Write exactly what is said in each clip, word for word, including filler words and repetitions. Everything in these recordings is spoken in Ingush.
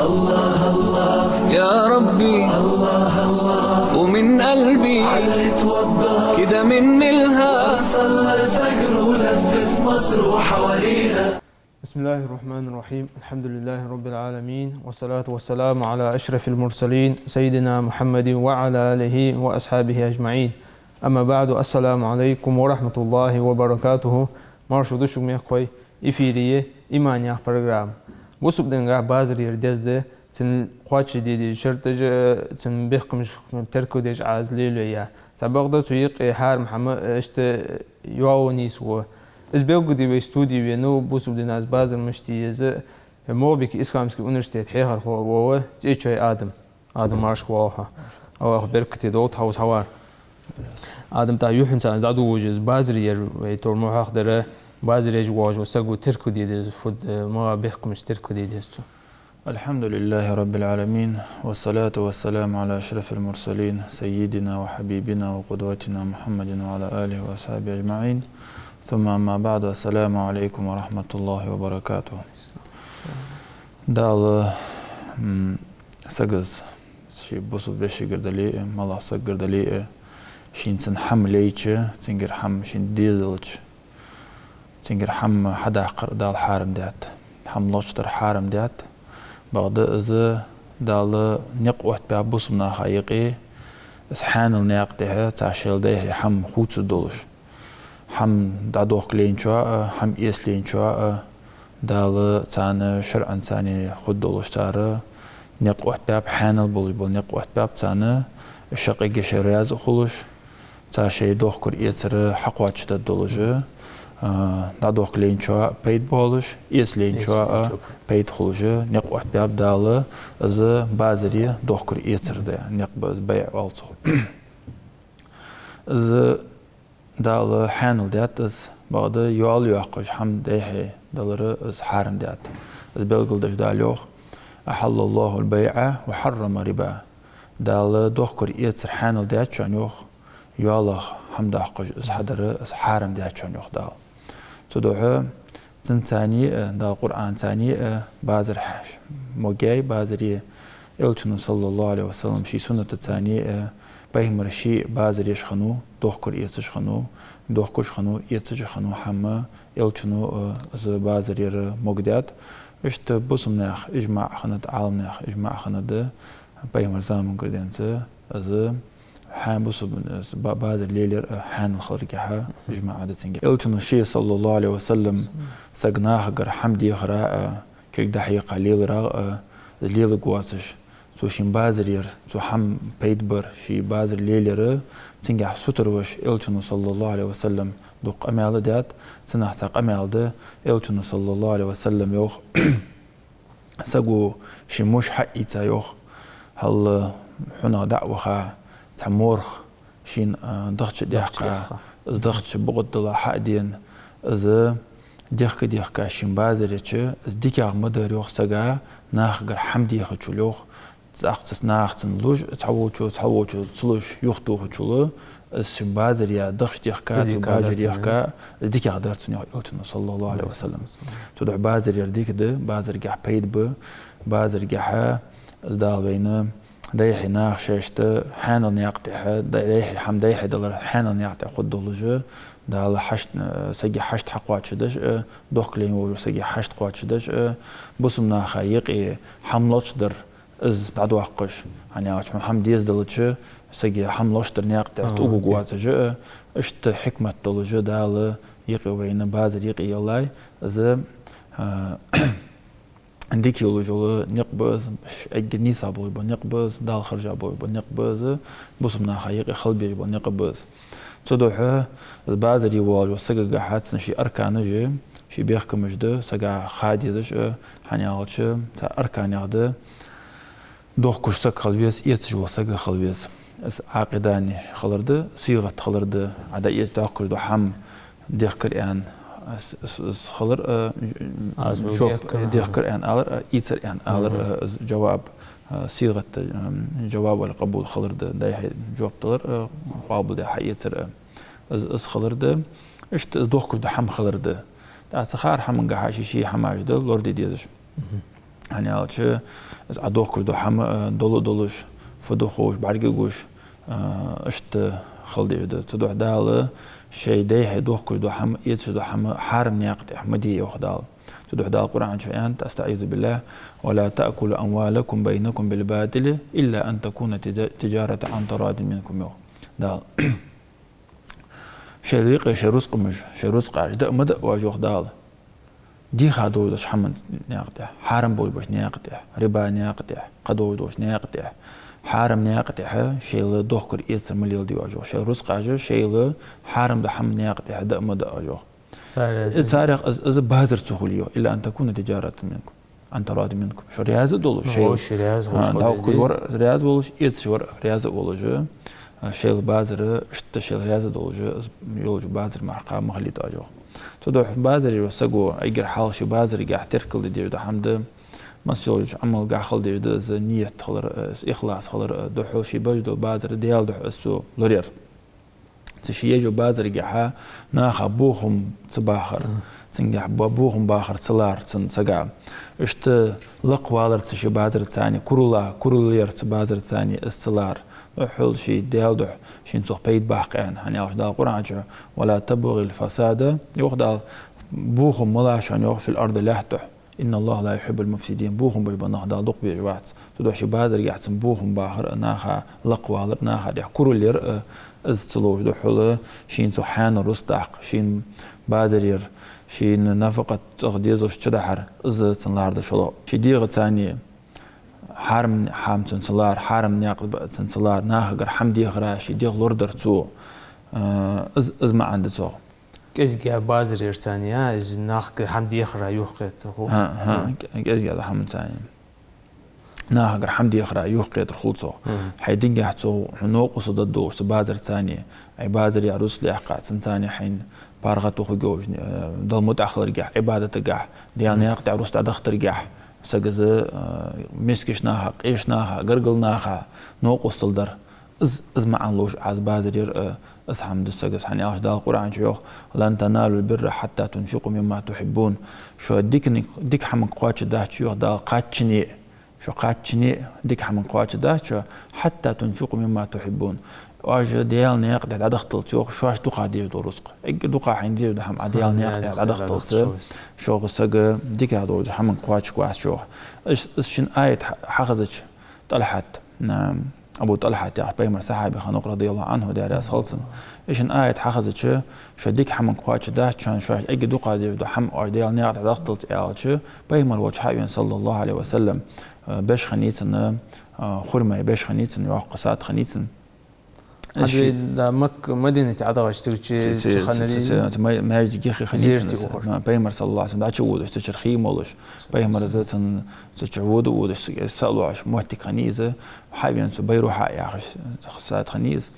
يا ربي، ومن قلبي كده من ملها. صلى الفجر ولفت مصر وحواليها. بسم الله الرحمن الرحيم. الحمد لله رب العالمين، والصلاة والسلام على أشرف المرسلين سيدنا محمد وعلى آله وأصحابه أجمعين. أما بعد، السلام عليكم ورحمة الله وبركاته. Марша да шуга, мехкахой. Эфире я «Иман» яха программа. Бусалба динагахь базар яр деза да, цун кхоачашде деза шарташ а, цун бехкамаш теркалдеш Ӏа из лелаю. Цхьабакъда цу юкъе хьарам хӀама а иштта йоалаю нийсву. Из белгалде вай студе венав бусалба дина из базар мишта е еза, МагӀалбике исламски университета хьехархо ва ЦӀечой Адам. Адам, марша воагӀалва хьо. АллахӀа беркате долда хьа укхаза хьавар. Адам, тӀаккха юххьанца дӀадувлаш из базар яр, вай тховра мо хьоахадаьр, базар еш воаллача саго теркалде деза фуд, э, малагӀа бехкамаш теркалде деза цо? الحمد لله رب العالمين، والصلاة والسلام على أشرف المرسلين سيدنا وحبيبنا وقدوتنا محمد وعلى آله وأصحابه أجمعين. ثم أما بعد، السلام عليكم ورحمة الله وبركاته. Дала, м, сага, ший бусалба вешийгара дале а, малагӀча сагагара дале а, шийна цун хӀама лайча, цунгара хӀама шийна дезалча, цунгара хӀама хьадаккхар Дала хьарам даьд, хӀама лоацаш дар хьарам даьд. Бакъда из Дала никъ оттабаьб бусалба наха юкъе, из хьанал наькъа тӀа цар шоайла дайхьа хӀама хувцаш долаш. ХӀама дӀадохка лайначоа а, хӀама эца лайначоа а, Дала царна шарӀаца хургдолаш цар никъ оттабаьб, хьанал болаш бола никъ оттабаьб царна, шаккхе а шоаш раьза а хулаш, цар шоай дохкар-эцар хьакхоачашдергдолаш, а, дӀадохка лайначоа а пайда болаш, эца лайначоа а пайда хулаш, никъ оттабаьб Дала из базар, дохкар-эцар да, никъ ба из, байӀ оал цох. Из Дала хьанал даьд из, бакъда йоал йоаккхаш хӀама дайхьа далар из хьарам даьд. Из белгалдеш Дала йоах: أحل الله البيع وحرم الربا. Дала дохкар-эцар хьанал даьд шоана, йоах, йоалах хӀама доаккхаш из хьадар из хьарам даьд шоана, йоах Дала. Цудухьа цунца а, Дала Къуръанца а базар хьа-, могай, базар е. Элчано, صلى الله عليه وسلم, ший суннатаца а, пайхамара ше базар еш хиннав, дохкар-эцаш хиннав, дохкаш хиннав, эцаш хиннав хӀама, Элчано, э, из базар яр могадаьд. Иштта бусалба наьха ижмаӀ хиннад, Ӏаламнаьха ижмаӀ хиннад, пайхамара замангара денз из хьа-, бусалба, э, ба-, базар лелаяр, э, хьанал хиларгахьа ижмаӀ да цунгахь. Элчано ше, صلى الله عليه وسلم, саг нахагара хӀама дехара а, кулг дӀахьекха леларах а, из леларгвоацаш, цо шийна базар яр, цо хӀама пайда бар, ше базар лелаяр, цунгахь сутара веш Элчано, صلى الله عليه وسلم, дукха къамаьл даьд. Цунах цхьа къамаьл да, Элчано, صلى الله عليه وسلم, йоах: саго ший муш хьаийца, йоах, хьал хьунагӀа дӀа а ваха, цхьа морх шийна, а, дахча тӀа даьккха, дахча тӀа даьккха, из дахча букъа тӀа дилла хьа а дена, из дехка-дехка шийна базар еча, из дикагӀа ма дар, йоах, сага нахагара хӀама дехачул, йоах, цӀаккха цу наха цунна луш, цхьаволчо, цхьаволчо ца луш юхатохачул, из шийна базар яь, дахча тӀа даьккха, из дикагӀа дар цунна, бажар яьхка, из дикагӀа дар цунна, йоах Элчано, صلى الله عليه وسلم. Цудухьа базар яр дика да, базаргахь пайда ба, базаргахьа из Дала вайна дайхьа наха шоашта хьанал наькъа тӀа, да-, дайхьа хӀама дайхьа далар хьанал наькъа тӀа хургдолаш, Дала хьашт-, э, сага хьашт хьакхоачашдеш а, дохка лайна волча сага хьашт кхоачашдеш а, бусалба наха юкъе хӀама лоацаш дар из дӀадоаккхаш, хӀана аьлча хьона хӀама дезадалча, сага хӀама лоацаш дар наькъа тӀа тӀаугаш воацаш а, иштта хьикмат долаш Дала юкъе вайна базар юкъе еллай, из, а, дика йолаш йола никъ ба из, эггара нийсагӀа болаш бола никъ ба из, Дала хержа болаш бола никъ ба из, бусалба наха юкъе хила безаш бола никъ ба из. Цудухьа базар е воаллача сагагахьа цун ший арканаш я, ший бехкамаш да, сага ха дезаш а, хӀана аьлча цу арканех да: дохкаш саг хила веза, эцаш вола саг хила веза. Из Ӏакъидани хилар да, сигӀат хилар да, Ӏа дӀаэц-, дӀадохкаш дола хӀама дехкар аьнна, из, из, из хилар, а, жоп, дехкар аьнна алар а, ийцар аьнна алар а, из жаваб, а, сигӀат, ам, жаваб аль-къабул хилар да, дайхьа жоп далар а, къоабалдаь хьаэцар а. Из, из хилар да, иштта из дохкаш дола хӀама хилар да. ТӀаккха цу хар хӀамангахьа ший-ший хӀамаш да лораде дезаш. ХӀана аьлча, из Ӏа дохкаш дола хӀама, э, дола а долаш, фу да ховш, бӀаргагуш, э, иштта хила дезаш да. Цудухьа Дала шоай дайхьа дохкаш дола хӀама, эцаш дола хӀама хьарам наькъа тӀа ма де, йоах Дала. Цудухьа Дала Къуръан чу аьннад, أستعيذ بالله: «ولا تأكلوا أموالكم بينكم بالباطل إلا أن تكون تجا-، تجارة عن تراض منكم», йоах Дала. Шоай юкъе шоай рузкъамаш, шоай рузкъаш даа ма даа оаш, йоах Дала, дийха долаш долча хӀаман наькъа тӀа, хьарам болаш болча наькъа тӀа, риба наькъа тӀа, кхыдолаш долча наькъа тӀа, хьарам наькъа тӀа шоайла дохкар-эцар ма леладе оаш, йоах. Шоай рузкъаш шоайла хьарам дола хӀаман наькъа тӀа даа ма даа оаш, йоах. Царех Э, царех из, из базар ца хуле, йоах. «إلا أن تكون تجارة منكم عن تراض منكم». Шо раьза а долаш, Ну, шоайла. Шо раьза А, волаш, дӀахо хӀама кхы де. Вар раьза волаш, эцаш вар раьза волаш, а, шоайла базар, иштта шоайла раьза долаш, из йолаш базар мара кхы ма хилийта оаш, йоах. Цудухьа базаре вар саго, эггара хьалха ший базаргахьа теркал де дезаш дола хӀама да, масса йолча Ӏамалгахьа хила дезаш да из ният хилар, э, из ихлас хилар, э, духхьал ший бажа дола базар Даьла духьа из цо лораяр. Цу ший езаш йолча базаргахьа наха бохам ца бахар, Мгм. цунгахьа ба-, бохам бахар ца лар цу сага. Иштта лакхвалар цу ший базарца, курал, курал яр цу базарца, из ца лар. Духхьал ший Даьла духьа шийна цох пайда баккха аьнна. ХӀана аьлча Дала Къуръан чу: «ولا تبغوا الفساد», йоах Дала, бохам ма лашан, йоах, «في الأرض», лаьтта тӀа. «إن الله لا يحب المفسدين». Бохам беш бола нах Дала дукха безаш вац. Цудухьа ший базаргахьа цун бохам бахар а, наха лакхвалар а, наха тӀехьа курал яр а, из ца ловш, духхьал шийна цох хьаьнал рузкъа даккха, шийна базар яр, шийна нафакъат цӀагӀа дезалаш чудахьар, из цун ларда шоллагӀа. Ший дегӀаца хьарам хӀама цун ца лар, хьарам наькъа тӀа ба цун ца лар, нахагара хӀама дехар, ший дегӀ лорадар цо, э, из, из маӀан да цох. КӀезига базар ярца, я, из нахагара хӀама дехар юхакхетар хул. ХӀа, хӀа, кӀе-, кӀезига дола хӀамаца. Нахагара хӀама дехар юхакхетар хул цох. Мгм. Хьай динагахьа цо хьона новкъостал дергдолаш цу базарца, Ӏа базар яр рузкъа даккха, цунца хьайна паргӀато хургйолаш, э, Далла мутӀахьа хиларгахьа, Ӏибадатагахьа, Даьла Мгм. наькъа тӀа рузкъа дӀадахийтаргахьа, сага из, э, мискача наха, къеча наха, гаргара наха новкъостал дар. Из, из маӀан луш Ӏа из базар яр, э, из хӀама да сага из. ХӀана аьлча Дала Къуръан чу йоах: «لن تنالوا البر حتى تنفقوا مما تحبون». Шо диканиг-, дика хӀаманга кхоачаргдац, йоах Дала, кхаччалца. Шо кхаччалца дика хӀаманга кхоачаргдац шо, «حتى تنفقوا مما تحبون». Оаш Даьла наькъа тӀа дӀадахийталца, йоах, шоашта дукха дезаш дола рузкъа. Эггара дукха хьайна дезаш дола хӀама Ӏа Даьла наькъа тӀа дӀадахийталца, шуга сага дика долаш дола хӀаманга кхоачаргвац шо, йоах. Из, из шин аят хьа-, хьахезача, ТӀалхьат, а, Абу ТӀалхьат яхаш пайхамара сахьаби хиннав, رضي الله عنه, Даьла раьза хилва цунна. Из шин аят хьахезача, шо дика хӀаманга кхоачаргдац шоана, шоашта эггара дукха дезаш дола хӀама оаш Даьла наькъа тӀа дӀадахийталца, аьлча, пайхамар волча хьавена, صلى الله عليه وسلم, э, беш хиннай цун, э, хурмай беш хиннай цун, йоккха сад хиннай цун. Из Хьадве ши- да Мак-, Мадинате ӀодагӀача цига чи-, Ц-, ц-, чи ханарий? ц-, ц-, ц-, ма-, маьждиге хи хиннай цун. Зерте из ухар. Ма, пайхамар, صلى الله عليه وسلم, дӀачу водаш, цу чура хий молаш. Пайхамар из цун цу чура вода водаш, са-, са а лоӀаш, моттиг хиннай из, хьавена цу Байрухьа яхаш сад хиннай из.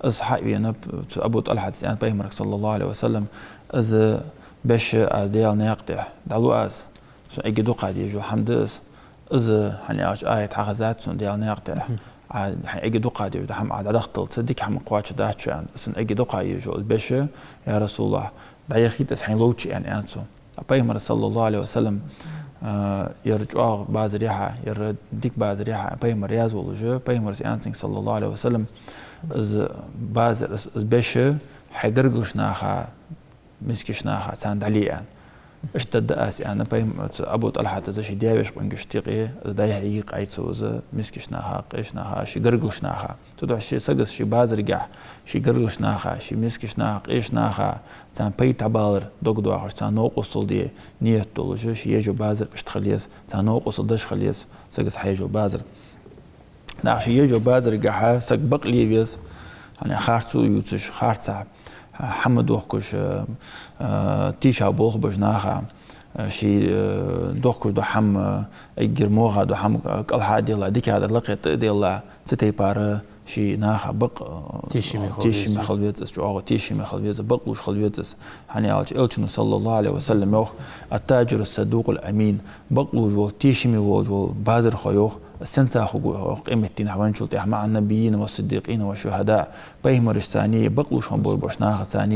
Из хьавена, цу Абу ТӀалхьата аьннад пайхамарга, صلى الله عليه وسلم, из беш аз Даьла наькъа тӀа дӀалу аз, сона эггара дукха дезаш дола хӀама да из. Из, хӀана аьлча, аят хьахезад сона Даьла наькъа тӀа. Мгм. А, хьайна эггара дукха дезаш дола хӀама Ӏа дӀадахийталца, дика хӀаманга кхоачаргдац шо, аьнна. Сона эггара дукха езаш йола из беш, я РасулаллахӀ, дӀаяхийта из хьайна ловча, аьнна, аьннад цо. А пайхамар, صلى الله عليه وسلم, а, ер чӀоагӀа базар яхьа, ер дика базар яхьа, пайхамар раьза волаш, пайхамара аьннад цунга, صلى الله عليه وسلم, из базар, из, из беш хьай гаргарча наха, мискача наха, царна дӀале, аьнна. Иштта да аз, аьнна, пайхамар, цу Абу ТӀалхьата из ший даь-веший къонгашта юкъе из дӀаяхьа йийкъай цо из мискача наха, къеча наха, ший гаргарча наха. Цудухьа ший сага ший базаргахьа, ший гаргарча наха, ший мискача наха, къеча наха, царна пайда тӀабалар дог доахаш, царна новкъостал де ният долаш, ший езаш йола базар иштта хила еза, царна новкъостал деш хила еза сага хьаеш йола базар. Наха ший езаш йолча базаргахьа саг бакъле веза, хӀана, харцо ювцаш, харцахьа хӀама дохкаш, э, э, тийша болх беш наха, э, ший, э, дохкаш дола хӀама, э, эггара могӀа дола хӀама, э, кӀалха а делла, дикадар лакхе тӀа а делла, цу тайпара ший наха бакъ, э, тешаме хила тешаме веза. Хила веза из, чӀоагӀа тешаме хила веза, бакълувш хила веза из. ХӀана аьлча Элчано, صلى الله عليه وسلم, йоах: «التاجر الصدوق الأمين». Бакълувш вола, тешаме волаш вола базархо, йоах, из сенца хургва, йоах, къематдийнахьа венначул тӀехьа: «مع النبيين والصديقين والشهداء». Пайхамарашца а, бакълувш хинна болаш болча нахаца а,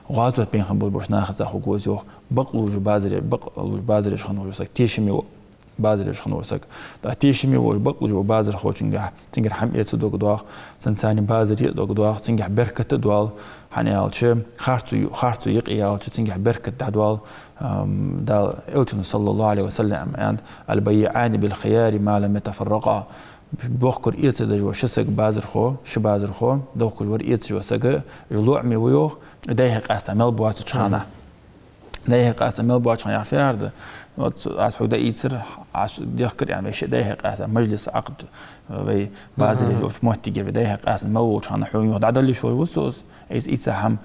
гӀазота баьнна хинна болаш болча нахаца а хургва из, йоах, бакълувш базар, бакълувш базар еш хинна волаш вола саг, тешаме вола. Базар еш хинна вола саг. ТӀаккха тешаме волаш, бакълувш вола базархочунгахь, цунгара хӀама эца дог доагӀа, цунца цхьана базар е дог доагӀа, цунгахь беркат а доал, хӀана аьлча, харцо ю-, харцо юкъе яьлча, цунгахь беркат дӀадоал, ам, Дала Элчано, саллаллахӀу Ӏалайхи ва саллам, аьннад: «البيعان بالخيار ما لم يتفرقا». Дохкар эца деш вола ши саг, базархо, ши базархо, дохкаш вар эцаш вола саг, уж лоӀаме ва йоах, дӀай-хьай къаьста мел боацача хана. ДӀай-хьай къаьста мел боацача хана яхар фу яхар да? Вот аз хьога дӀаийцар, аз дехкар аьнна, вай шиъ дӀай-хьай къаьста мажлис, Ӏакъд, вай базар еш йолча моттигера, вай дӀай-хьай къаьста мел волча хана хьона юха дӀадала йиш йолаш ва со из. Из ийца хӀама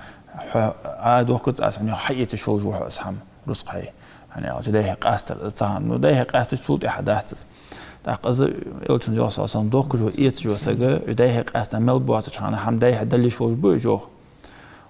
хьо, а, дохкац, аз хьона юха хьаэца йиш йолаш ва хьо из хӀама, рузкъа хьай. ХӀана аьлча дӀай-хьай къаьстар цхьа хӀама, ну, дӀай-хьай къаьстача цул тӀехьа дац из. ТӀаккха из Элчано йоах, саллаллахӀу Ӏалайхи ва саллам, дохкаш вола, эцаш вола саг, уж дӀай-хьай къаьста мел боацача хана хӀама дӀай-хьай дала йиш йолаш ба уж йоах.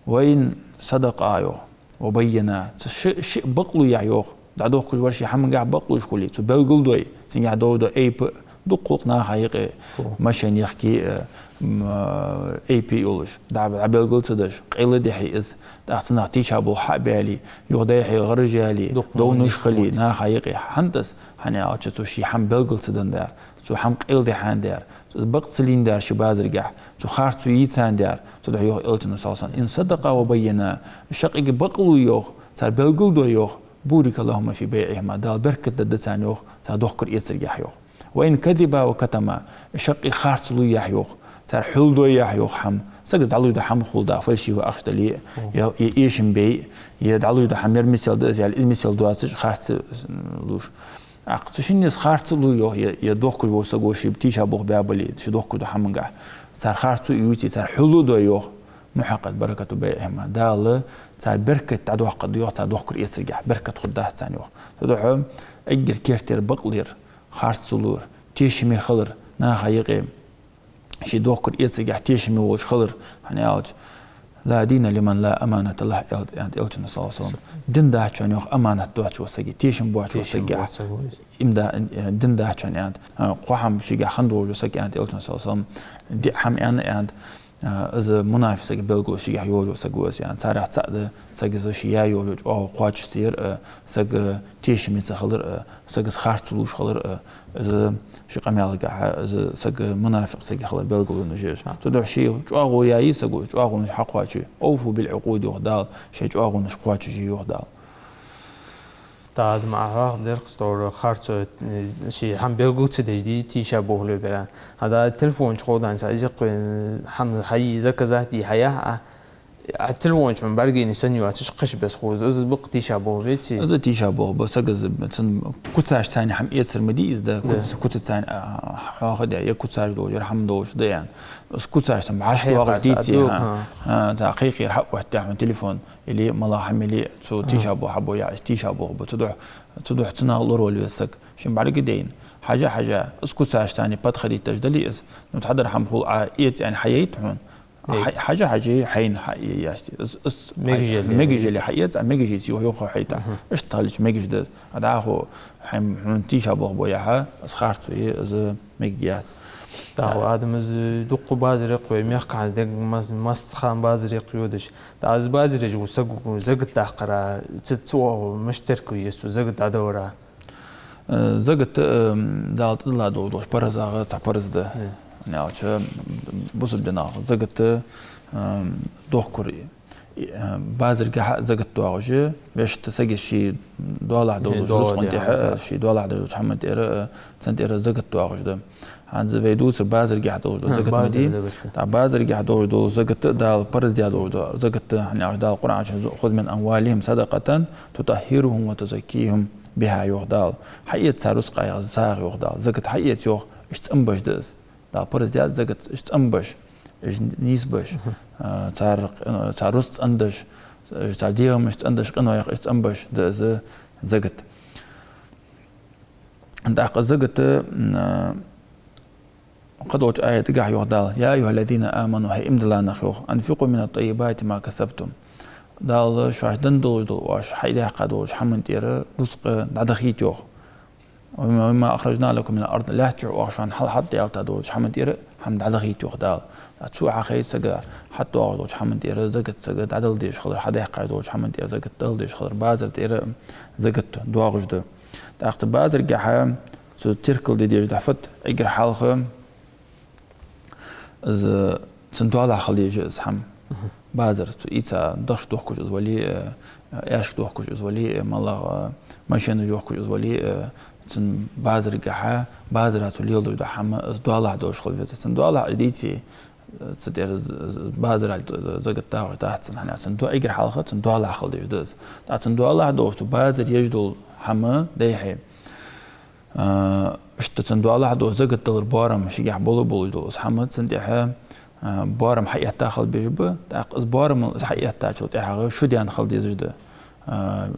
«وإن صدقا», йоах, «وبينا». Цу ши, шиъ бакълувъяхь, йоах, дӀадохкаш вар ший хӀамангахь бакълувш хуле, цо белгалдой, цунгахь долаш дола айп а, дукха хул-кх наха юкъе, машен яхке а, м, а, айп а йолаш, дӀа-, дӀабелгал ца деш, къайладехье из, тӀаккха цунах тийшаболх хьа а баьле, юха дӀай-хьай гӀараш яле, довнаш хуле наха юкъе. ХӀана да из? ХӀана аьлча, цо ший хӀама белгал ца деннадар, цо хӀама къайладаьхьандаь дар, цо бакъ ца лийннадар ший базаргахь, цо харцо йийцандаь дар. Цудухьа йоах Элчано, саллаллахӀу Ӏалайхи ва саллам: «إن صدقا وبينا». Шаккхе бакълувъе, йоах, цар белгалдой, йоах, «بورك لهما في بيعهما». Дала беркат дергда царна, йоах, цар дохкар эцаргахь, йоах. «وإن كذبا وكتما». Шаккхе харцлувъяхь, йоах, цар хьулдойяхь, йоах, хӀама. Сагага дӀалуш дола хӀама хул да, фальшивый ахча дале а, е, е эшам бе а, е дӀалуш дола хӀама, ер мисел да из аьле, из мисел доацаш, харц луш. ТӀаккха цу шиннеца харцлувъе, йоах, е, е дохкаш вола саго ший тийшаболх баь бале, ший дохкаш долча хӀамангахь, цар харцо ювце, цар хьулдой, йоах, «محقت بركة بيعهما». Дала цар беркат дӀадоаккхаргда, йоах, цар дохкар эцаргахь, беркат хургдац царна, йоах. Цудухьа эггара керттера бакълувар, харцлувар, тешаме хилар наха юкъе, ший дохкар эцаргахь тешаме волаш хилар, хӀана аьлча, «لا دين لمن لا أمانة له», аьннад Элчано, саллаллахӀу Ӏалайхи ва саллам. Дин дац хьона, йоах, аманат доацаш вола саг, тешам боацаш вола саг, йоах. Тешам боаца саг ва из. Им да, дин дац хьона, аьннад. А, кхо хӀама шийгахь хинна долаш вола саг, аьннад Элчано, саллаллахӀу Ӏалайхи ва саллам. Диъ хӀама аьнна, аьннад, а, из мунафикъ сага белгало шийгахь йолаш вола саг ва из, аьннад. Царех цаӀ да, сага из ше яь йолаш йола чӀоагӀо кхоачашца яр а, сага тешаме ца хилар а, сага из харцлуш хилар а, из ший къамаьлагахьа, из саг мунафикъ сага хилар белгалонаш я уж. Цудухьа ший чӀоагӀо яь саго, чӀоагӀонаш хьакхоаче. «أوفوا بالعقود», йоах Дала, шоай чӀоагӀонаш кхоачашъе, йоах Дала. ТӀаккха Ӏа хьоахадаьр-кх из тхьовра харцо, э, ший хӀама белгал ца деш дий тийшаболх лой бера. ХӀанз телефон чу ховдаьнна цхьа из иккхе хӀама хьае, заказать де хьаяхь Ӏа, Ӏа телефон чу бӀаргаяйна санна йоацаш кхаьча беза хул из, из ба-кх тийшаболх, веций? Из тийшаболх ба, сага из, цун куцаш цхьана хӀама эцар ма дий из, да, куц-, куцаш цхьана, а, хьоахадаь, е куцаш долаш, е хӀама долаш да аьнна. Из куцаш цхьана бӀаьш доагӀаш деций, хӀа? ХӀа, цхьа кхайкхар хьа а оттадаь хьона телефон, или малагӀа хӀама яле а, цо тийшаболх хьабу яхь, из тийшаболх ба. Цудухьа, цудухьа цунах лоравала веза саг, шийна бӀаргадайна. Хьажа, хьажа, из куцаш цхьана подходить деш дале из, ну, тхьадар хӀама хул Ӏа, эца аьнна хьаяйта хьона. Хьа-, хьажа, хьажа, хьайна хьае ясти. Из, из мегаш яле, мегаш яле хьаэца, а мегаш яц, йоах, йоах хьайта. Иштта хилча мегаш да из. А дӀахо хьайна, хьона тийшаболх бу яхь, из харцо я, из мегаш яц. ТӀаккха, Адам, из дукха базар я-кх вай мехкахьа, дег мас-, массахана базар я-кх йодаш. ТӀаккха из базар еш вола саг, закат даккхара, цу, цу оагӀув мишта теркал е цо, закат дӀадалара? Э, закат, э, Дала тӀадилла долаш дола паразех цхьа параз да. Э. ХӀана аьлча, бусалба динах закат, э, дохкар, э, базаргахьа закат доагӀаш я, вешта сага ший доалахьа долаш дола рузкъан тӀера, э, ший доалахьа долча хӀаман тӀера, э, цун тӀера закат доагӀаш да. ХӀанз вай дувцар базаргахьа долаш дола закат ма дий. ТӀаккха базаргахьа долаш дола закат Дала параз даь долаш да. Закат, хӀана аьлча Дала Къуръан чу: «خذ من أموالهم صدقة تطهرهم وتزكيهم بها», йоах Дала. Хьаэца цар рузкъах сагӀа, йоах Дала. Закат хьаэца, йоах, уж цӀенбеш да из. Дала параз даьд закат, уж цӀенбеш, уж нийсбеш, а, цар, а, цар рузкъа цӀендеш, уж цар дегӀамаш цӀендеш, къинойх уж цӀенбеш да из закат. ТӀаккха закат, м, а, кхыдолча аятагахьа йоах Дала: «يا أيها الذين آمنوا», хӀай иман дилла нах, йоах, «أنفقوا من طيبات ما كسبتم». Дала шоашта денна долаш дола, оаш хьадаьккха долча хӀаман тӀера рузкъа дӀадахийта, йоах. «ومما أخرجنا لكم من الأرض», лаьтта чу оаха шоана хьалхьатӀадаьлла долча хӀаман тӀера хӀама дӀадахийта, йоах Дала. Цо хьахайта сага хьатӀадоагӀаш долча хӀаман тӀера закат сага дӀадала дезаш хилар, хьадаьккха долча хӀаман тӀера закат дала дезаш хилар, базар тӀера закат доагӀаш да. ТӀаккха цу базаргахьа цу теркал де дезаш да фат эггара хьалха из цун доалахьа хила дезаш да из хӀама. Базар, цу ийца дахаш дохкаш из вале а, аьшка дохкаш из вале а, малагӀа машенаш йохкаш из вале а, цун базаргахьа, базара цу леладеш да хӀама, из доалахьа долаш хила веза. Цун доалахьа из дийце, цу тӀера з-, з-, базара аль т-, закат дагӀаш дац цун, хӀана аьлча цун до-, эггара хьалха цун доалахьа хила дезаш да из. ТӀаккха цун доалахьа долаш цу базара еш дола хӀама дайхье. А, иштта цун доалахьа долаш закат далар боарам шийгахьа бола болаш дола из хӀама цун тӀехьа, а, боарам хьаэтта хила безаш ба, тӀаккха из боарамал из хьаэттачул тӀехьагӀа шу даьнна хила дезаш да. А,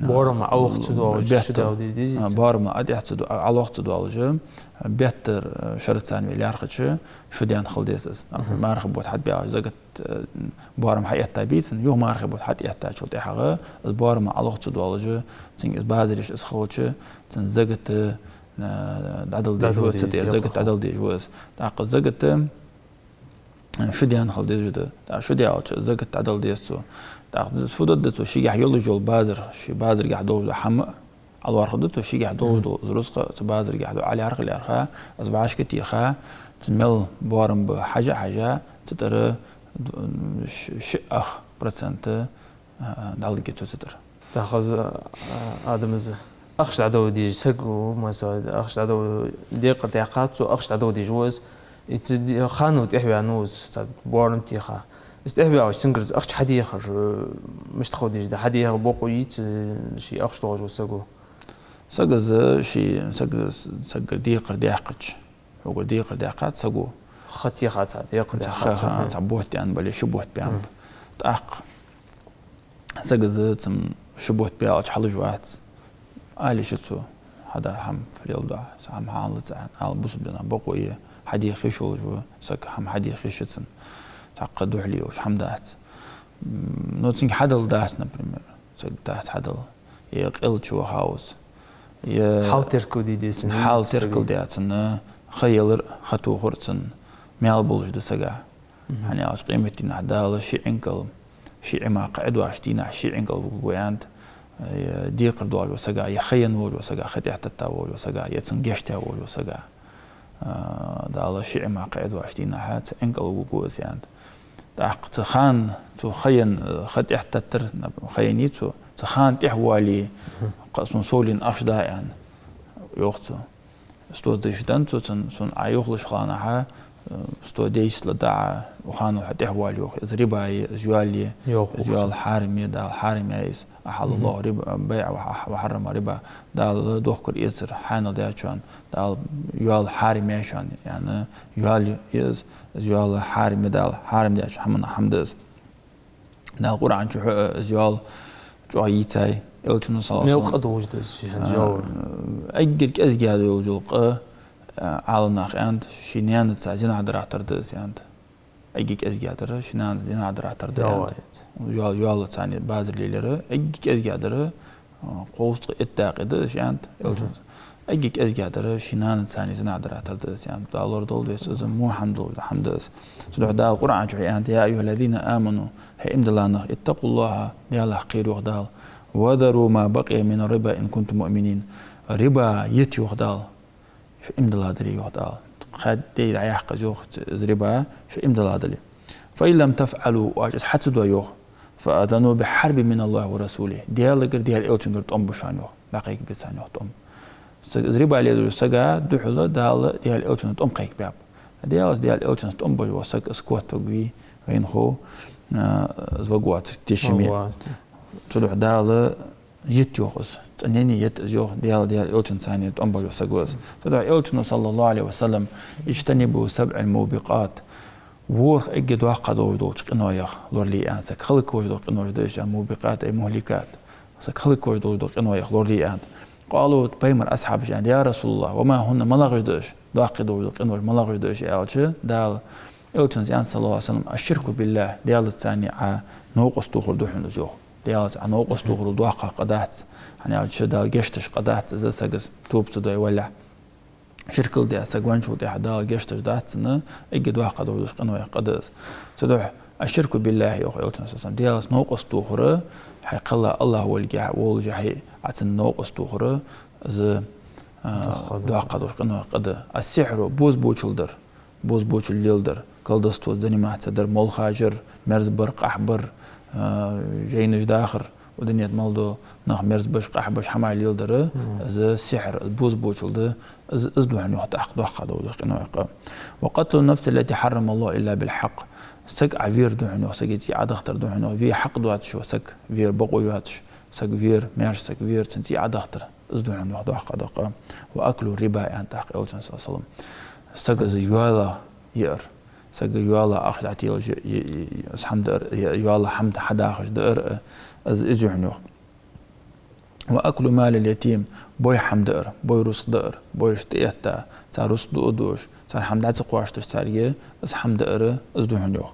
боарам Ӏалох ца доалаш шу беттар, дала деза, деза а, цун. Боарамал Ӏа тӀехьа ца до-, а, Ӏалох ца доалаш, а, беттар, а, шера царна ве лаьрхӀача, шу даьнна хила деза из. Мархий бутт хьатӀабаьлча закат, а, боарам хьаэтта бий цун, юха мархий бутт хьатӀаэттачул тӀехьагӀа, из боарамал Ӏалох ца доалаш, цунга из базар еш из хилча, цун закат, а, дӀадала дезаш ва, цу тӀера закат дӀадала дезаш ва из. ТӀаккха закат, а, шу даьнна хила дезаш да. ТӀаккха шу даьлча, закат дӀадала деза цо. ТӀаккха фу дергда цо, шийгахьа йолаш йола базар, ший базаргахьа долаш дола хӀама а лоархӀаргда цо, шийгахьа долаш дола из рузкъа, цу базаргахьа дола ӀалаьрхӀа, лаьрхӀа, из вӀашка а теха, цу мел боарам ба хьажа а хьажа, цу тӀара д-, ш-, ши ах процент, а, дӀалургья цо цу тӀара. ТӀаккха из, а, адам из ахча дӀадала дезаш саг ва, масала, ахча дӀадала декхар даьккхад цо, ахча дӀадала дезаш ва из, и ц-, ди-, ханна тӀехваьннав из, цхьа боарам теха. Из тӀехваьлча, цунгара из ахча хьадехар, э, мишта хила дезаш да, хьадехар бокъо йий цу ший ахча долаш вола саго? Саг из ший, саг, сагагара декхар даьккхача, хьогара декхар даьккхад саго. Ха теха цхьа, декхар даьккхад цхьа, цхьа, ха, цхьа бутт баьнна бале, ши бутт баьннаб. ТӀаккха саг из цун ши бутт баьлча хьалуш вац. Ала йиш я цо, хьада хӀама фу леладу, са хӀама хьалаца, ала бусалба дина бокъо я, хьадеха йиш йолаш ва саг, хӀама хьадеха йиш я цун. Цхьаккха духьале йолаш хӀама дац. М, ну, цунга хьадала дац, например, саг дац хьадала. Е къел чу ваха ва из. Е хьал теркал де деза цун, хьал теркал де цун, ха ялар, ха тохар цун маьл болаш да сага. ХӀана аьлча къематдийнахьа Дала ший Ӏинкал, ший Ӏимакха Ӏи доацача дийнахьа ший Ӏинкал вугаргва аьннад, е декхар доагӀаш вола сага, е ха енна волаш вола сага, ха тӀехьатетта волаш вола сага, е цунна гешт даь волаш вола сага. А, Дала ший Ӏимакха Ӏи доацача дийнахьа цу Ӏинкал вугаргва из аьннад. ТӀаккха цу хана, цу ха енна, ха тӀехьатеттар, нап-, ха еннай цо, цу хана тӀехвале, кхы а сона совленна ахча да аьнна, йоах цо. Сто тысяч денна цо цунна, сона Ӏа юхалуш хиланахьа, э, сто десять ладда Ӏа, укх ханал хьо тӀехвала, йоах. Из риба я, из йоал я, йоах, из йоал хьарам я, Дала хьарам яьй из. أحل الله الربا، بيع وح-، وحرم الربا. Дала дохкар-эцар хьанал даьд шоана, Дала йоал хьарам яьй шоана, яӀни йоал я из, из йоал хьарам я, Дала хьарам даьча хӀаманех хӀама да из. Дала Къуръан чу хьо-, из йоал чӀоагӀа йийцай, Элчано, صلى الله عليه وسلم. Мел къа долаш да из, ший хӀанз йоал? А, эггара кӀезига долаш дола къа, а, Ӏаламнаха аьннад, ший наьнаца зина дара тара да из аьннад. Эггара кӀезига дар, ший наьнаца зина дара тара да аьннад. Йоал, йоал царна базар лелаяр, эггара кӀезига дар, а, кховзткъеи итт дакъа да из аьннад Элчано. Эггара кӀезига дар, ший наьнаца зина дара тара да из аьннад. Дала лорадолда вай из, из мухьамдул хьамда из. Цудухьа Дала Къуръан чу аьннад: يا أيها الذين آمنوا, хӀай иман дилла нах, اتقوا الله, Далах кхера, йоах Дала. وذروا ما بقي من الربا إن كنتم مؤمنين. Риба йита, йоах Дала, шо иман дилла дале, йоах Дала. Кхаь дей дӀаяккха из, йоах, из риба, шо иман дилла дале. فإن لم تفعلوا, оаш из хьа ца дой, йоах, فأذنوا بحرب من الله ورسوله. Даьлагара, Даьла Элчангара тӀом ба шоана, йоах. ДӀакхайкабе царна, йоах, тӀом. Саг, из риба лелаеш волча сага духьала Дала, Даьла Элчано тӀом кхайкабаьб. Даьлас, Даьла Элчанца тӀом беш вола саг, из котваргвий, вайна хов, а, из варгвоацар тешаме. Варгвоацар. Цудухьа Дала йита, йоах, из. Цкъа-м йита из, йоах, Даьла, Даьла Элчанца тӀом беш вола саг ва из. Цудухьа Элчано, صلى الله عليه وسلم: اجتنبوا السبع الموبقات. ВорхӀ эггара доккха долаш долча къинойх лорале аьннад. Саг хӀалаквеш дола къинош да уж, موبقات أي مهلكات. Саг хӀалаквеш долаш дола къинойх лорале аьннад. قالوا, пайхамара асхьабаша аьннад: يا رسول الله، وما هن, малагӀаш да уж? Доккхий долаш дола къинош малагӀаш да уж, аьлча, Дала Элчанца аьннад, صلى الله عليه وسلم: الشرك بالله, Даьлаца цхьана Ӏа новкъост тохар да хьона из, йоах. Даьлаца Ӏа новкъост тохарал доккхагӀа къа дац, хӀана аьлча Дала гешт деш къа дац из сагаца, тоба ца дой валлалехь. Ширкал даь саг венначул тӀехьа Дала гешт деш дац цунна, эггара доккха долаш долча къинойх къа да из. Цудухьа الشرك بالله, йоах Элчано, صلى الله عليه وسلم, Даьлаца новкъост тохар, хьай кхелла АллахӀ волга волаш хьай, Ӏа цунна новкъост тохар, Из, а, доккха да. Доккха долча къинойх къа да. السحر — бозбуунчал дар, бозбуунчал леладар, колдовствоца заниматься дар, молла хажар, мерза бар, къахьа бар, а, жайнаш дахар, укх дунен тӀа мел дола нах мерза беш, къахьа беш хӀамаш леладар, из сихьр, из бозбуунчал да, из, из да хьона, йоах, тӀаккха доккха долча къинойх къа. وقتل النفس التي حرم الله إلا بالحق — саг Ӏовера да хьона, йоах, сага цӀий Ӏодахийтар да хьона, йоах, ве хьакъ доацаш вола саг, вера бокъо йоацаш саг вера, маьрша саг вера, цун цӀий Ӏодахийтар, из да хьона, йоах, доккха дола къа. وأكل الربا — аьннад тӀаккха Элчано, صلى الله عليه وسلم. Сага из йоалах яар, сага йоалах ахча дӀателаш, е-, е-, е-, из хӀама даар, е-, йоалах хӀама хьадахаш даар, из, из да хьона, йоах. وأكل مال اليتيم — бой хӀама даар, бой рузкъа даар, бойшта тӀаэтта, цар рузкъа дуадеш, цар хӀама дӀа ца кхоачийташ царга, из хӀама даар, из да хьона, йоах.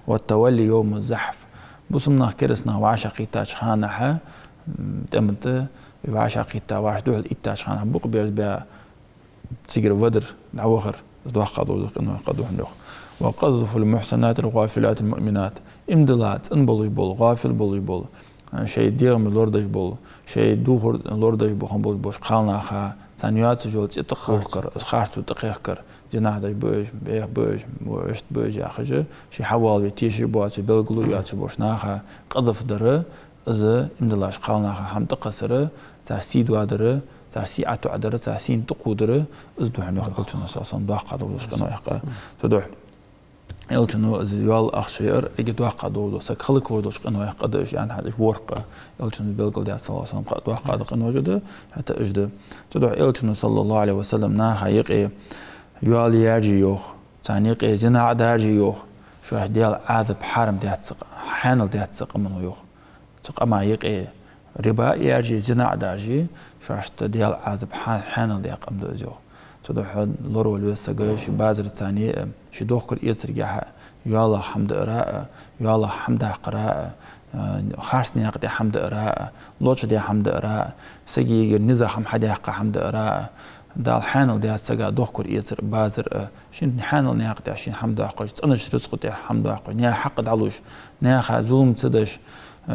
والتولي يوم الزحف — бусалба нах, кераста нах вӀашагӀкхийттача хана, м, тӀема тӀа вӀашагӀкхийтта, вӀаши духьал иттача хана букъ берзабаь, цигара вадар, дӀавахар, из доккха долча къинойх къа да хьона, йоах. وقذف المحصنات الغافلات المؤمنات — иман дилла цӀена болаш бола, гӀафил болаш бола, шоай дегӀамаш лорадеш бола, шоай духар лорадеш бола хӀама болаш болча кхалнаха, царна йоацаш йола цӀи тӀакхухкар, харцо тӀакхехкар, зина деш ба уж, бӀеха ба уж, мо иштта ба уж яхаш, шоаш хьавоалаве тешаш боацаш, белгало йоацаш болча наха къазаф дар, из иман диллача кхалнаха хӀама тӀакхессар, цар сий доадар, цар сий ӀотоӀадар, цар сий тӀакхувдар, из да хьона, йоах Элчано, صلى الله عليه وسلم, доккха долча къинойх къа. Цудухьа Элчано из йоалах ахча яар эггара доккха дола, саг хӀалаквеш долча къинойх къа да уж, аьнна, хӀанз уж ворхӀ къа Элчано белгалдаьд, صلى الله عليه وسلم, доккха дола къинош да, хӀаьта уж да. Цудухьа Элчано, صلى الله عليه وسلم, наха юкъе йоал яьржа, йоах, царна юкъе зина Ӏодаржа, йоах, шоашта Даьла Ӏазап хьарам даьд цу къа-, хьанал даьд цу къамано, йоах. Цу къаман юкъе риба а яьржа, зина а даржа, шоашта Даьла Ӏазап хьа-, хьанал даь къам да из, йоах. Цудухьа лоравала веза саг ший базарца а, ший дохкар-эцаргахьа а, йоалах хӀама даарах а, йоалах хӀама даккхарах а, а, харц наькъа тӀа хӀама даарах а, лочкъадаь хӀама даарах а, сагагара низагӀа хӀама хьадаьккха хӀама даарах а, Дала хьанал даьд сага дохкар-эцар, базар а, шийна хьанал наькъа тӀа шийна хӀама доаккхаш, цӀенача рузкъа тӀа хӀама доаккхаш, наьха хьакъ дӀалуш, наьха зулам ца деш,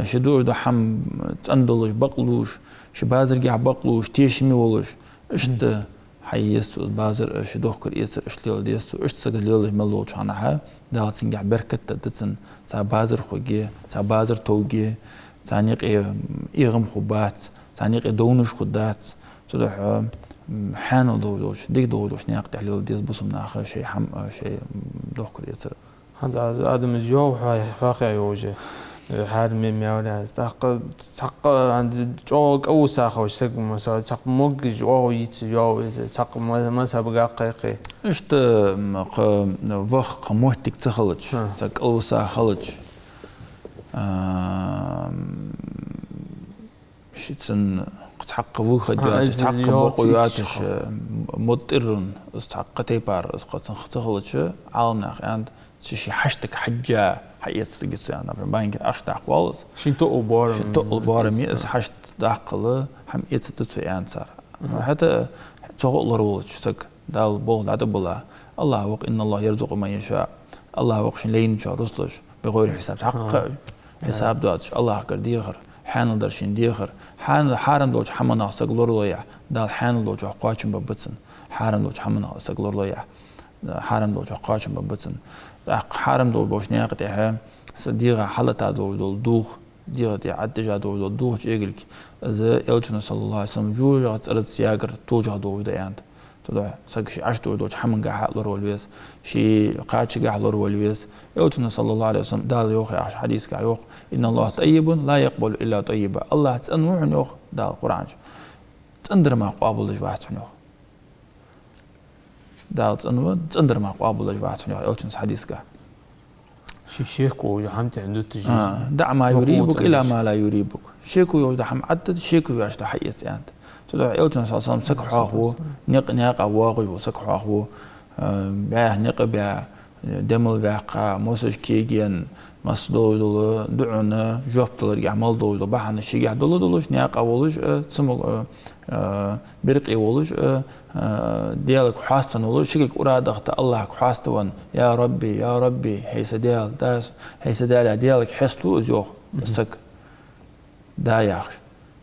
ший дуаш дола хӀама цӀена долаш, бакълуш, ший базаргахьа бакълуш, тешаме волаш, иштта хьае еза цо из базар а, ший дохкар-эцар а иштта леладе еза цо, иштта саг лелаш мел волча хана, Дала цунгахьа беркат а дергда цунна, цу базар хургья, цу базар товргья, царна юкъе эгӀам хургбац, царна юкъе довнаш хургдац. Цудухьа, м, хьанал долаш, дика долаш наькъа тӀа леладе деза бусалба наха шоай хӀама, шоай, м, дохкар-эцар. ХӀанз аз адам из йоал хьо-, хьоахаяь йолаш, э, хьарам ма яьлар из. ТӀаккха цхьаккха хӀанз чӀоагӀа кӀалвиса хилча саг, масала, цхьаккха могаш оагӀув йийца йоал из, цхьаккха ма-, мазхӀабагахьа кхайкхе. Иштта, м, кхы ваха кхы моттиг ца хилча, саг кӀалвиса хилча, а, м, Шийцун цхьаккха выход йоацаш, цхьаккха бокъо йоацаш, э, مضطر, из цхьаккха тайпара, из кхы цунах ца хилча, Ӏаламнаха аьннад, цу ший хьаштага хьежжа хьаэца деза цо, аьннад, например, банкера ахча даккха воалл из. Шийна тоъал боарам. Шийна тоъал боарам я из, хьашт даккхал хӀама эца деза цо, аьннад цар. ХӀаьта цох а лораволча саг Дала болх дӀатӀабилла. АллахӀ ва-кх, إن الله يرزق من يشاء. АллахӀ ва-кх шийна лайначоа рузкъ луш, بغير حساب. Цхьаккха хьисаб доацаш АллахӀагара дехар, хьанал дар шийна дехар, хьан-, хьарам долча хӀаманах саг лоралойя, Дала хьанал долчох кхоачам бергба цунна, хьарам долча хӀаманах саг лоралойя, хьарам долчох кхоачам бергба цунна. ТӀаккха хьарам долаш болча наькъа тӀа са дегӀа хьалата долаш дола дулх, дегӀа тӀа Ӏаддажа долаш дола дулх, чӀегилг, из Элчано, صلى الله عليه وسلم, жожагӀатен цӀерца ягар толашагӀа долаш да, аьннад. Цудухьа саг ший Ӏаш долаш долча хӀамангахьа лоравала веза, ший кхачагахьа лоравала веза. Элчано, صلى الله عليه وسلم, Дала йоах яхача хьадисагахьа йоах: إن الله طيب لا يقبل إلا طيبا. АллахӀ цӀена ва хьона, йоах Дала Къуръан чу, цӀенадар мара къоабалдеш вац хьона, йоах. Дала цӀена ва, цӀенадар мара къоабалдеш вац хьона, йоах Элчано хьадисагахьа. Ший шеко йола хӀама тӀехьа дуташ. А, دع ما يريبك إلى ما لا يريبك. Шеко йола хӀама Ӏадда, шеко йоацаш дола хьаэца, аьннад. Цудухьа Элчано, صلى الله عليه وسلم, саг хьоахаву, никъ-, наькъа воагӀаш вола саг хьоахаву, а, бӀаьха никъ баь, дӀа мел ваьккха, мосаш кегенна, масса долаш дола дуӀанна жоп даларгахьа мел долаш дола бахьанаш шийгахьа дола долаш, наькъа волаш, а, цамогаш, а, а, беркъе волаш, а, а, Даьлага хьаста волаш, ши кулг ура дахьийта, АллахӀага хьаставенна: «Я Рабби, я Рабби, хӀай са Даьла, да, хӀай са Даьла», — Даьлага хьесталу из, йоах, саг, да яхаш.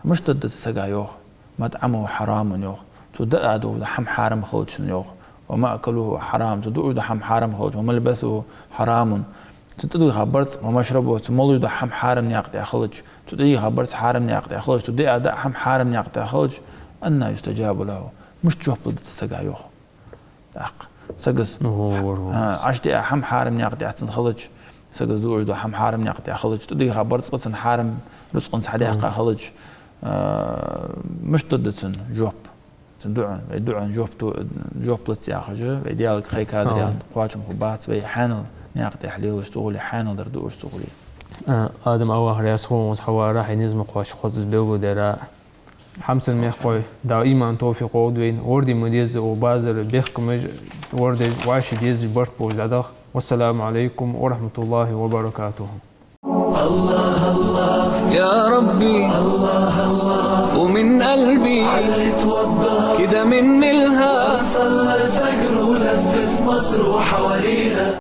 Мишта дергда цу сага, йоах? مطعمه حرام, йоах. Цо даа дола хӀама хьарам хилча, йоах. ومأكله حرام, цо дуаш дола хӀама хьарам хилча, وملبسه حرام, цун тӀадийха барзкъа, ومشربه, цо молаш дола хӀама хьарам наькъа тӀа хилча, цо тӀадийха барзкъа хьарам наькъа тӀа хилча, цо диа даа хӀама хьарам наькъа тӀа хилча, أنى يستجاب له, мишта жоп лургда цу сага, йоах. ТӀаккха сага из, Аллаху акбар. А, Ӏаш диа хӀама хьарам наькъа тӀа цун хилча, сага из дуаш дола хӀама хьарам наькъа тӀа хилча, тӀадийха барзкъа цун хьарам рузкъанца хьадаьккха хилча, а, мишта лургда цунна жоп? Цун дуӀан, вай дуӀан жоп ду-, жоп лац яхаш, вай Даьлага кхайкадар, Ха. яхаш, кхоачам хургбац, вай хьанал наькъа тӀа лелаш цу гӀулакха, хьанал дар дуаш цу гӀулакха. А, Адам, Аллах раьза хилва хьона, хьавар, хьай низ ма кхоачча, хоза из белгалдер. Хьамсара мехкахой, Дала иман, товфикъ лолда вайна, ворди ма дезза, укх базара бехкамаш, вордаш, вӀаши дезза барт болаш дӀадаха. والسلام عليكم ورحمة الله وبركاته. يا ربي، ومن قلبي كده من ملها. صلى الفجر ولف في مصر وحواليها.